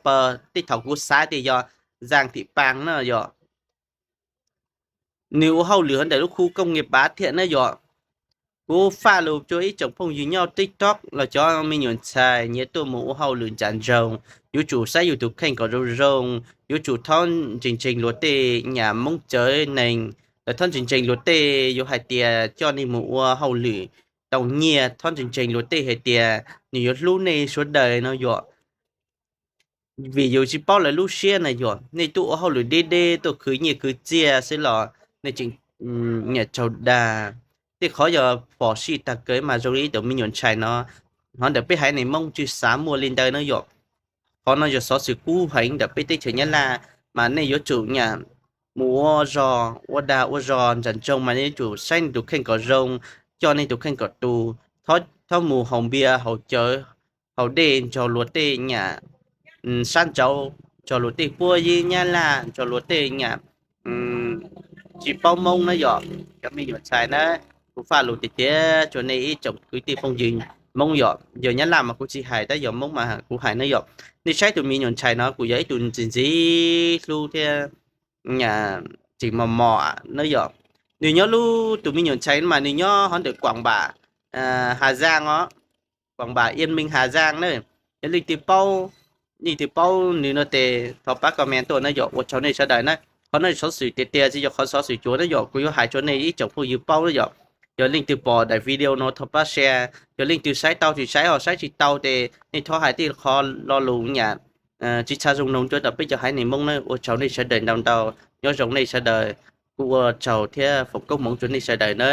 pawg tej thaum kuv xav tias yog Zaj Thim Paas na yom. Nws ua hauj lwm hauv ntawm lub khu kooj nyiaj pav thiab na yom. Kuv faj lus rua ib tsoom phooj ywg nyob TikTok los cov me nyuam ntxhais nyias tuaj mus ua hauj lwm ntsam ntsoog, yuav tsum saib yus tus kheej kom zoo zoo, yuav tsum thob ntseeg ntseeg luag tej nyam Moob cawv neeg, lawv thob ntseeg ntseeg luag tej yuav hais tias coj nej mus ua hauj lwm tau nyiaj, thob ntseeg ntseeg luag tej hais tias nws yuav hlub nej suav daws no yom. Vim yus tsis paub lawv lub siab na yom. Nej tuaj ua hauj lwm deb deb tuaj khwv nyiaj khwv txiaj xwb los nej tseem nyiam tsaug dag. Tej qhov yog phom sij tag kawg mas zoo li ib tug me nyuam ntxhais no. Hov ntawm peb haiv neeg Moob tsis xav muaj li ntawd na yom. Qhov no yog xov xwm kub heev ntawm peb teb chaws Nyab Laj, mas nej yuav tsum nyam mus ua zog ua dag ua zog ntsam ntsoog mas nej yuav tsum saib nej tus kheej kom zoo, coj nej tus kheej kom tus, thob mus haus npias haus cawv, haus dej nrog luag tej nyam sab ntsauv, nrog luag tej puab yib Nyab Laj, nrog luag tej nyam tsis paub Moob na yom. Cov me nyuam ntxhais na, kuv faj lus tiag tiag rua nej ib tsoom kwv tij phooj ywg Moob yom, yog Nyab Laj mas kuv tsis hais, tab yog Moob mas kuv hais na yom. Nej saib tus me nyuam ntxhais no kuj yog ib tug ntxim ntxim hlub thiab tseem mos mos na yom. Nws nyob lub, tus me nyuam ntxhais mas nws nyob hov ntawm Quảng Bạ, Hà Giang os, Quảng Bạ, Yên Minh, Hà Giang na. Yog leej twg paub, leej twg paub nws no tes thov pab comment tuaj na yom. Ua tsaug nej sawv daws na. Qhov no xov xwm tiag tiag tsis yog qhov xov xwm cuav na yom, kuv yuav hais rua nej ib tsoom phooj ywg paub na yom. Yog leej twg pom daim video no thov pab share, yog leej twg saib tau tsis saib, ho saib tsis tau tes nej thov hais tej qhov lo lus nyam tsis tshua zoo no rua peb cov haiv neeg Moob na. Ua tsaug nej sawv daws ntau ntau, nyob zoo nej sawv daws, kuv ua tsaug thiab foom koob hmoov rua nej sawv daws na.